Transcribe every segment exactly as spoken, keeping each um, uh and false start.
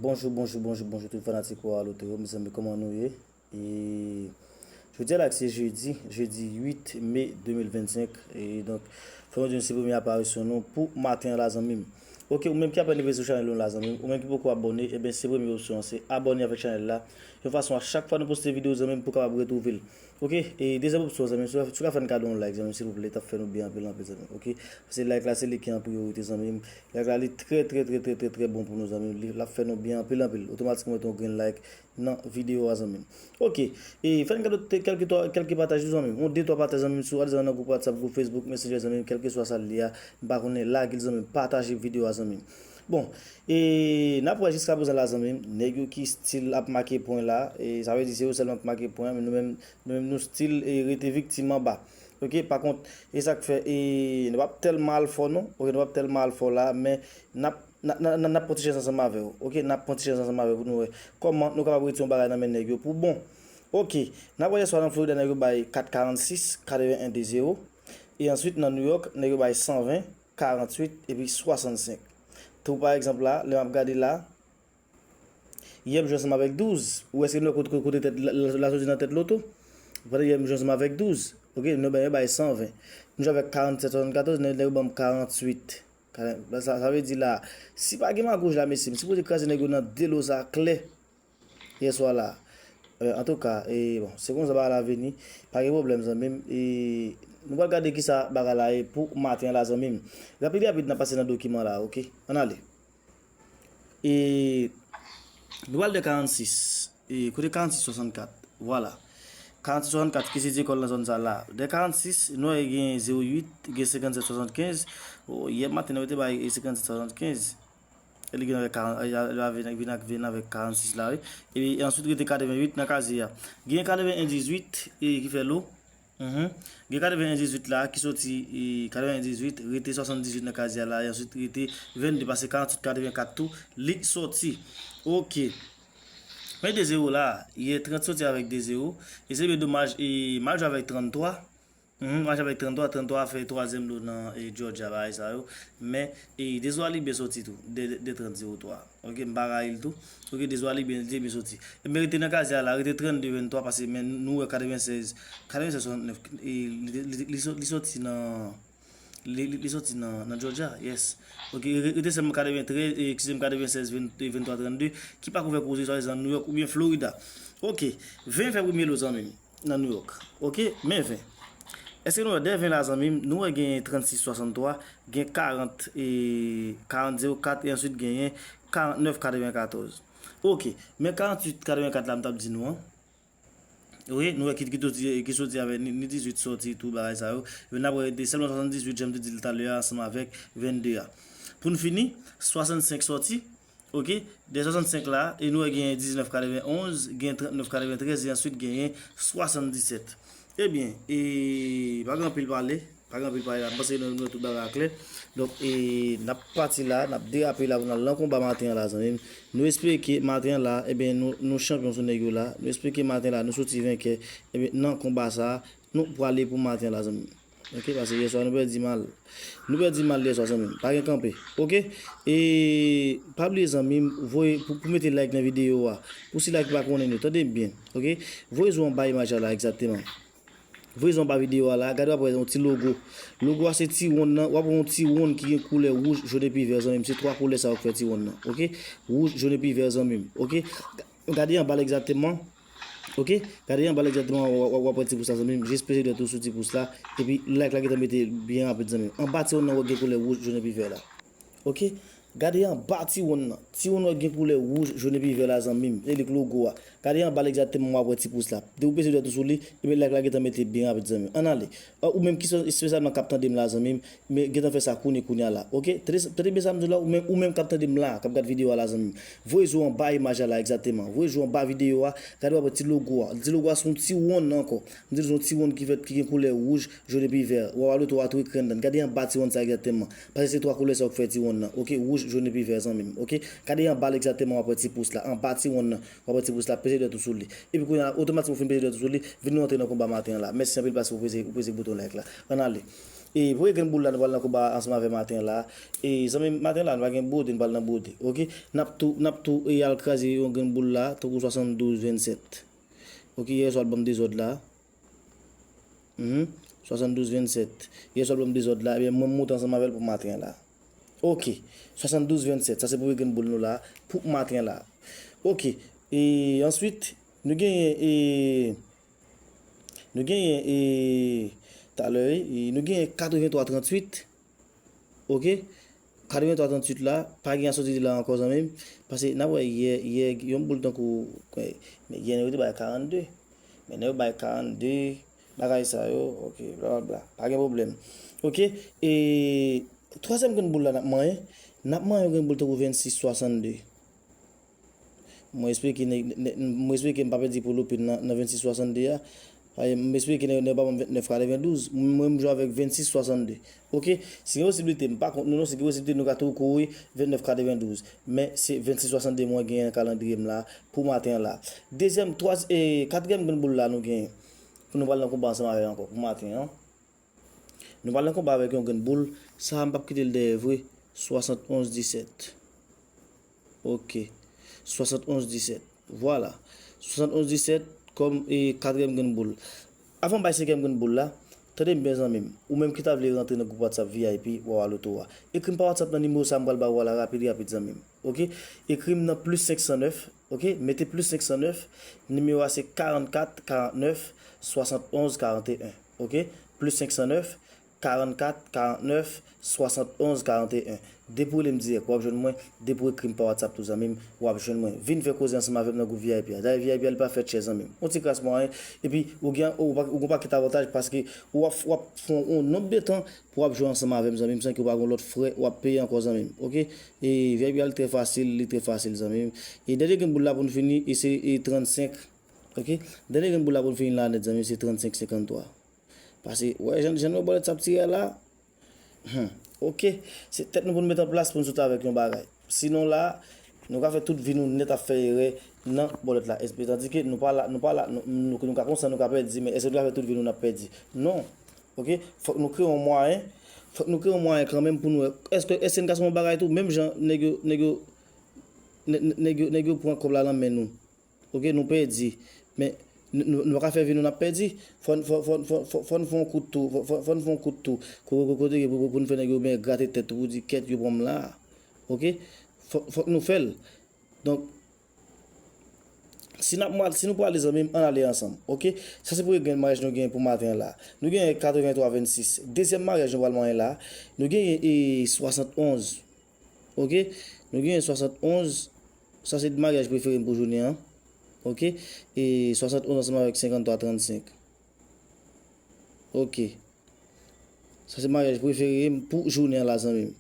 Bonjou, bonjou, bonjou, bonjou tout fanatik Wa Loto yo, mezanmi, kòman nou ye? E jodi a la se jedi, jedi uit me de mil vennsenk. E donk, fò nou di nou se premye aparisyon nou pou maten an la, zanmi m. Ok, ou menm ki apèn rive sou chanèl nou la, zanmi m, ou menm ki poko abòne, ebyen se premye opsyon an, se abòne avèk chanèl la. Yon fason a chak fwa nou poste videyo, zanmi m, pou w kapab retwouve l. Ok, e dezyèm opsyon, zanmi m, si w ka fè n kado yon like, zanmi m, silvouplè, t ap fè nou byen anpil, anpil, zanmi m. Ok, paske like la se li ki an priyorite, zanmi m. Like la li trè, trè, trè, trè, trè, trè bon pou nou, zanmi m. Li, l ap fè nou byen anpil, anpil. Otomatikman, w mete yon grenn like nan videyo a, zanmi m. Ok, e fè n kado kèlke twa, kèlke pataj tou, zanmi m. Yon de twa pataj, zanmi m, sou, adezan nan gwoup WhatsApp, gwoup Facebook, Messenger, zanmi m, kèlkeswa sa l ye a, m pa konnen, lage l, zanmi m, pataje videyo a, zanmi m. Bon, e n ap wè jiska prezan la, zanmi m, nèg yo ki still ap make pwen la, e sa vle di se yo sèlman k make pwen, men nou menm, nou menm nou still, e, rete viktim anba. Ok, pa kont, e sa k fè, e, nou p ap tèlman al fò non, ok, nou p ap tèlman al fò la, men n ap, n ap, n ap, n ap pran ti chans ansanm avè w, ok, n ap pran ti chans ansanm avè w pou nou wè kòman nou kapab retire yon bagay nan men nèg yo pou bon. Ok, n ap wè yèswa nan Florida, nèg yo bay kat karannsis, katreven en de zewo, e answit nan New York, nèg yo bay san ven, karannwit epi swasannsenk. Tou pa egzanp la, lè m ap gade la, yè m jwe ansanm avèk douz. Ou èske nou wè kote, kote tèt la, la, la soti nan tèt loto? Pandan yè m jwe ansanm avèk douz. Ok, nou bay, bay san ven. M jwe avèk karannsèt swasannkatòz, nèg, nèg yo ban m karannwit. Sa, sa vle di la, si pa gen magouj la, mesye, m sipoze kraze nèg yo nan delo sa klè. Yèswa la. Antouka, e, bon, se konsa bagay la vini. Pa gen pwoblèm, zanmi m. E, nou pral gade kisa bagay la ye pou maten an la, zanmi m. Rapid, rapid, n ap pase nan dokiman la, ok? Ann ale. E, nou pral de karannsis. E, kote karannsis swasannkat? Vwala. Karannsis swasannkat ki se di ekòl nan zòn sa la. De karannsis, nou wè gen zewo uit, gen senkannsèt swasannkenz. O, yè maten, nou te bay senkannsèt swasannkenz. E li gen avèk karan-, e, e, e, vin, vin ak, vin avèk karannsis la, wi. E, e answit rete katreven uit nan kazye a. Gen katreven en dizuit, e, ki fè lo. Mhm. Gen katreven en dizuit la, ki soti, e, katreven en dizuit, rete swasanndizuit nan kazye a la, e answit rete vennde, pase karannwit katrevenkat tou, li soti. Ok. Men de zewo la, yè trant soti avèk de zewo. E se byen domaj, e, m al jwe avèk tranntwa. Mhm, m al jwe avèk tranntwa, tranntwa fè twazyèm lo nan, e, Georgia, bagay sa yo. Men, e, de zewo a li byen soti tou, de, de trant zewo twa. Ok, m pa rayi l tou. Ok, de zewo a li byen, li te byen soti. E men rete nan kazye a la, rete trannde venntwa, pase men nou wè katrevensèz, katrevensèz swasannnèf, e, li, li, li, li soti nan, li, li, li soti nan, nan Georgia, yes. Ok, re-, rete sèlman katreventrèz, e, eskize m, katrevensèz, ven, e, venntwa trannde, ki pa kouvè koze swadizan New York oubyen Florida. Ok, ven fè premye lo, zanmi m. Nan New York. Ok, men ven. Èske nou wè dèyè ven la, zanmi m, nou wè gen trannsis swasanntwa, gen karant, e, karant zewo kat, e answit genyen karantnèf katrevenkatòz. Ok, men karantwit katrevenkat la, m t ap di nou an. Wi, nou wè ki, ki soti, ki soti avè ni, ni dizuit soti tou bagay sa yo. Epi n ap wè de sèlman swasanndizuit, jan m te di l talè a, ansanm avèk vennde a. Pou n fini, swasannsenk soti, Ok, de swasannsenk la, e nou wè genyen diznèf katrevenonz, gen trannèf katreventrèz, e answit genyen swasanndisèt. Ebyen, e, pa gen anpil pale, pa gen anpil pale la, m panse nou, nou wè tout bagay a klè. Donk, e, n ap pati la, n ap derape la pou n al nan konba maten an la, zanmi m. Nou espere ke maten an la, ebyen, nou, nou chanpyon sou nèg yo la. Nou espere ke maten la, nou soti venkè, ebyen, nan konba sa a. Nou prale pou maten an la, zanmi m. Ok, paske yèswa nou pèdi mal. Nou pèdi mal yèswa, zanmi m. Pa gen kanpe. Ok? E pa bliye, zanmi m, voye, pou, pou mete like nan videyo a. Pou sila ki pa konnen nou, tande m byen. Ok? Voye zo anba imaj la la, egzakteman. Voye zo anba videyo a la. Gade, w ap wè yon ti logo. Logo a se ti wonn nan. W ap wè yon ti wonn ki gen koulè wouj, jòn epi vè, zanmi m. Se twa koulè sa yo k fè ti wonn nan. Ok? Wouj, jòn epi vè, zanmi m. Ok? Gade anba l egzakteman. Ok? Gade anba l egzakteman, w, w, w ap wè ti pous la, zanmi m. Jis peze dwèt ou sou ti pous la. Epi like la gentan mete byen rapid, zanmi m. Anba ti wonn nan, w gen koulè wouj, jòn epi vè la. Ok? Gade anba ti wonn nan. Ti wonn nan gen koulè wouj, jòn epi vè la, zanmi m. Se li k logo a. Gade anba l egzakteman, w ap wè ti pous la. Depi w peze dwèt ou sou li, epi like la gentan mete byen rapid, zanmi m. Ann ale. Ou menm ki espesyalman k ap tande m la, zanmi m, men gentan fè sa kounye, kounye a la. Ok? Tande, tande byen sa m di w la, ou menm, ou menm k ap tande m la, k ap gad videyo a la, zanmi m. Voye zo anba imaj la la, egzakteman. Voye zo anba videyo a, gade w ap wè ti logo a. Ti logo a se yon ti wonn ankò. M di l se yon ti wonn ki fèt, ki gen koulè wouj, jòn epi vè. W ap wè loto a tou ekri anndan. Gade anba ti wonn sa egzakteman. Paske se twa koulè sa yo k fè ti wonn nan. Ok? Wouj, jòn epi vè, zanmi m. Ok? Gade anba l egzakteman, w ap wè ti pous la. Anba ti wonn nan, w ap wè ti pous la. Peze dwèt ou sou li. Epi kounye a, otomatikman ou fin peze dwèt ou sou li, vin nou antre nan konba maten an la. Mèsi anpil paske ou peze, ou peze bouton like la. Ann ale. E premye grenn boul la, nou pral nan konba ansanm avè maten an la. E zanmi m, maten la, nou pa gen bwode, nou pral nan bwode. Oke? N ap tou, n ap tou, e al kraze yon grenn boul la, tankou swasanndouz vennsèt. Oke, yè swa l ban m dezòd la. Mhm. Swasanndouz vennsèt. Yè swa l ban m dezòd la, ebyen, mwen m monte ansanm avè l pou maten an la. Oke. Swasanndouz vennsèt. Sa se premye grenn boul nou la pou maten an la. Oke. E answit, nou genyen, e, nou genyen, e, talè, e, nou genyen katrevenntwa tranntuit. Oke? Katrevenntwa tranntuit la, pa gen a soti de la ankò, zanmi m. Paske n ap wè yè, yè, yon boul tankou, men yè nou te bay karannde. Men nou bay karannde, bagay sa yo, oke, blablabla. Pa gen pwoblèm. Oke? E twazyèm grenn boul la n ap manyen. N ap manyen yon grenn boul tankou vennsis swasannde. Mwen espere ke nèg, nèg, mwen espere ke m pa pèdi pou loupin nan, nan vennsis swasannde a. Paske m espere ke nèg, nèg pa ban m ventnèf katrevendouz. Mwen, mwen m jwe avèk vennsis swasannde. Oke? Si gen posiblite, m pa kont nou non, si gen posiblite, nou ka tou kouri ventnèf katrevendouz. Men se vennsis swasannde mwen genyen nan kalandriye m la pou maten an la. Dezyèm, twa, e, katriyèm grenn boul la nou genyen. Pou nou pral nan konba ansanm avè l ankò pou maten an. Nou pral nan konba avèk yon grenn boul. Sa a, m p ap kite l dèyè vre. Swasannonz disèt. Oke. Swasannonz disèt. Vwala. Swasannonz disèt kòm, e, katriyèm grenn boul. Avan m bay senkyèm grenn boul la, tande m byen, zanmi m. Ou menm ki ta vle rantre nan gwoup WhatsApp V I P Wawa Loto a, ekri m pa WhatsApp nan nimewo sa a m pral ba ou a la rapid, rapid, zanmi m. Oke? Ekri m nan plis senk san nèf, oke? Mete plis senk san nèf, nimewo a se karannkat karannèf swasannonz karanteyen, oke? Plis senk san nèf, karannkat karannèf swasannonz karanteyen. Depi w rele m dirèk, w ap jwenn mwen. Depi w ekri m pa WhatsApp tou, zanmi m, w ap jwenn mwen. Vin fè koze ansanm avè m nan gwoup V I P a. Dayè, V I P a, li pa fèt chè, zanmi m. Yon ti kras mwayen, epi ou gen, ou pa, ou gen pakèt avantaj paske w ap, w ap fè yon nonb de tan pou w ap jwe ansanm avè m, zanmi m, san ke w pa gen lòt frè w ap peye ankò, zanmi m. Oke? E V I P a, li trè fasil, li trè fasil, zanmi m. E dènye grenn boul la pou n fini, e se, e trannsenk. Oke? Dènye grenn boul la pou n fini la nèt, zanmi m, se trannsenk senkanntwa. Paske, wè, jan, jan nou bòlèt sa ap tire a la. Hmm. Oke. Se tèt nou pou n met an plas pou n sot avèk yon bagay. Sinon la, nou ka fè tout vi nou nèt ap fè erè nan bòlèt la. Espe-, tandike nou pa la, nou pa la, nou, nou, nou ka konsa, nou ka pèdi, men èske nou ka fè tout vi nou n ap pèdi? Non. Oke? Fòk nou kreye yon mwayen. Fòk nou kreye yon mwayen kanmenm pou nou wè. Èske, èske n ka fè yon bagay tou? Menm jan nèg yo, nèg yo, nè-, nè-, nèg yo, nèg yo pran kòb la nan men nou. Oke, nou pèdi. Men n-, n-, nou pa ka fè vi nou n ap pèdi. Fò n, fò, fò, fò, fò, fò n fè yon kout tou. Fò, fò, fò n fè yon kout tou. Ko-, ko-, kote ke pou, pou n fè nèg yo byen grate tèt pou di kèt yo pran m la. Oke? Fò, fòk nou fè l. Donk, si n ap mal, si nou prale, zanmi m, ann ale ansanm. Oke? Sa se premye grenn maryaj nou genyen pou maten an la. Nou genyen katrevenntwa vennsis. Dezyèm maryaj nou pral manyen la, nou genyen, e, swasannonz. Oke? Nou genyen swasannonz. Sa se maryaj prefere m pou jounen an. Oke? E swasannonz ansanm avèk senkanntwa trannsenk. Oke. Sa se maryaj prefere m pou jounen an la, zanmi m.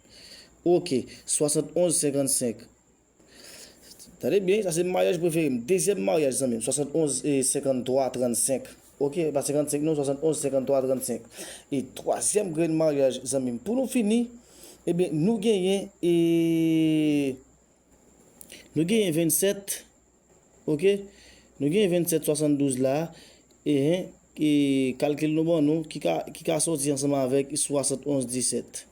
Oke. Swasannonz senkanntsenk. Tande byen, sa se maryaj prefere m. Dezyèm maryaj, zanmi m, swasannonz e senkanntwa trannsenk. Oke, pa senkannsenk non, swasannonz senkanntwa trannsenk. E twazyèm grenn maryaj, zanmi m, pou nou fini, ebyen, nou genyen, e, nou genyen vennsèt, oke? Nou genyen vennsèt swasanndouz la, e, e kalkil nou ban nou, ki ka, ki ka sòti ansanm avèk swasannonz disèt.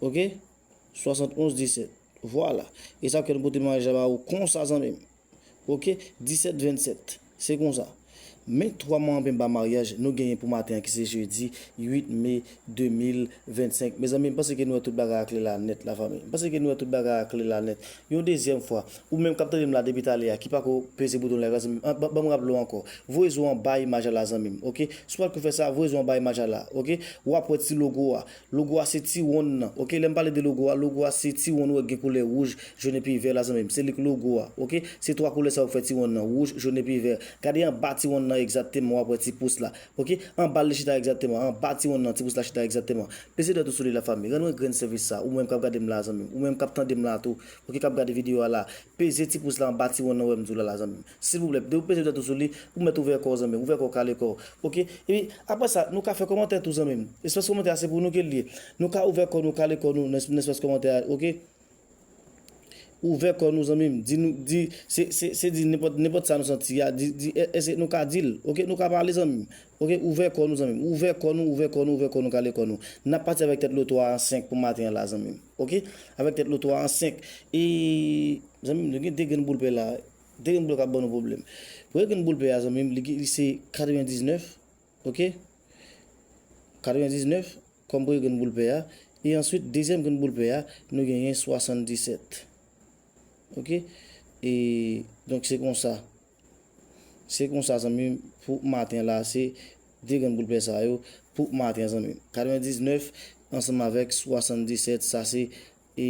Oke? Swasannonz disèt. Vwala. E sa k fè nou pote maryaj la ba ou konsa, zanmi m. Oke? Disèt vennsèt. Se konsa. Men twa mwa anpen ba maryaj nou genyen pou maten an, ki se jedi uit me de mil vennsenk. Mezanmi, m panse ke nou wè tout bagay a klè la nèt, lafanmi. M panse ke nou wè tout bagay a klè la nèt. Yon dezyèm fwa, ou menm k ap tande m la depi talè a, ki pako peze bouton like la, zanmi m, an, ban, ban m raple w ankò. Voye zo anba imaj la, zanmi m, oke? Si w pa t ko fè sa, voye zo anba imaj la, oke? W ap wè ti logo a. Logo a se ti wonn nan. Oke, lè m pale de logo a, logo a se ti wonn ou wè k gen koulè wouj, jòn epi vè la, zanmi m. Se li k logo a. Oke, se twa koulè sa yo k fè ti wonn nan, wouj, jòn epi vè. Gade anba ti wonn nan egzakteman, w ap wè ti pous la. Oke, anba l li chita egzakteman, anba ti wonn nan, ti pous la chita egzakteman. Peze dwèt ou sou li, lafanmi. Rann mwen grenn sèvis sa, ou menm k ap gade m la, zanmi m. Ou menm k ap tande m la tou. Oke, k ap gade videyo a la. Peze ti pous la anba ti wonn nan, ou wè m di w la, la, zanmi m. Silvouplè, depi w peze dwèt ou sou li, ou mèt ouvè kò w, zanmi m. Ouvè kò w, kale kò w. Oke? Epi, apre sa, nou ka fè kòmantè tou, zanmi m. Espas kòmantè a, se pou nou ke l ye. Nou ka ouvè kò nou, kale kò nou nan, nan espas kòmantè a, oke? Ouvè kò nou, zanmi m. Di nou, di, se, se, se di nenpòt, nenpòt sa nou santi a. Di, di, e, èske nou ka di l? Oke, nou ka pale, zanmi m. Oke, ouvè kò nou, zanmi m. Ouvè kò nou, ouvè kò nou, ouvè kò nou, kale kò nou. N ap pati avèk tèt loto a an senk pou maten an la, zanmi m. Oke? Avèk tèt loto a an senk. E, zanmi m, nou gen de grenn boul pè la. De grenn boul k ap ban nou pwoblèm. Premye grenn boul pè a, zanmi m, li, li se katrevendiznèf. Oke? Katrevendiznèf kòm premye grenn boul pè a. E answit, dezyèm grenn boul pè a, nou genyen swasanndisèt. Oke? E, donk, se konsa. Se konsa, zanmi m, pou maten la, se de grenn boul pè sa yo pou maten an, zanmi m. Katrevendiznèf ansanm avèk swasanndisèt, sa se e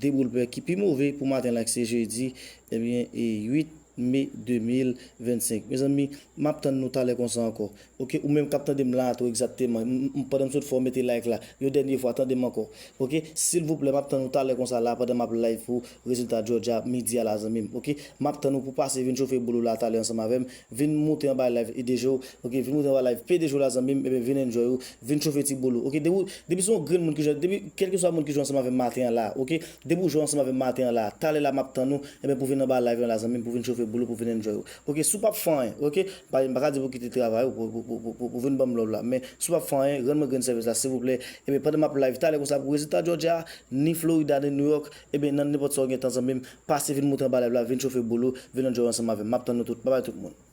de boul pè ki pi move pou maten la, ki se jedi, ebyen, e uit me de mil vennsenk. Mezanmi, m ap tann nou talè konsa ankò. Oke, ou menm k ap tande m la a tou egzakteman, m, m, pandan m sot fè w mete like la, yon dènye fwa, tande m ankò. Oke, silvouplè, m ap tann nou talè konsa la, pandan m ap live pou rezilta Georgia midi a la, zanmi m. Oke, m ap tann ou pou pase vin chofe boul ou la talè ansanm avè m. Vin moute anba live P D G w. Oke, vin moute anba live P D G w la, zanmi m. Ebyen, vin enjoy ou. Vin chofe ti boul ou. Oke, depi, depi se yon grenn moun ki jwe, depi kèlkeswa moun ki jwe ansanm avè m maten an la, oke, depi w jwe ansanm avè m maten an la, talè la m ap tann ou, ebyen, pou vin anba live la, zanmi m, pou vin chofe boul ou, pou vin enjoy ou. Oke, si w p ap fè anyen, oke, pa, m pa ka di pou kite travay ou, pou, pou, pou, pou, pou, pou vin ban m love la, men si w p ap fè anyen, rann mwen grenn sèvis la, silvouplè. Ebyen, pandan m ap live talè konsa pou rezilta Georgia, ni Florida, ni New York, ebyen, nan nenpòt sa w gen tan, zanmi m, pase vin moute anba live la, vin chofe boul ou, vin enjoy ansanm avè m. M ap tann nou tout. Babay tout moun.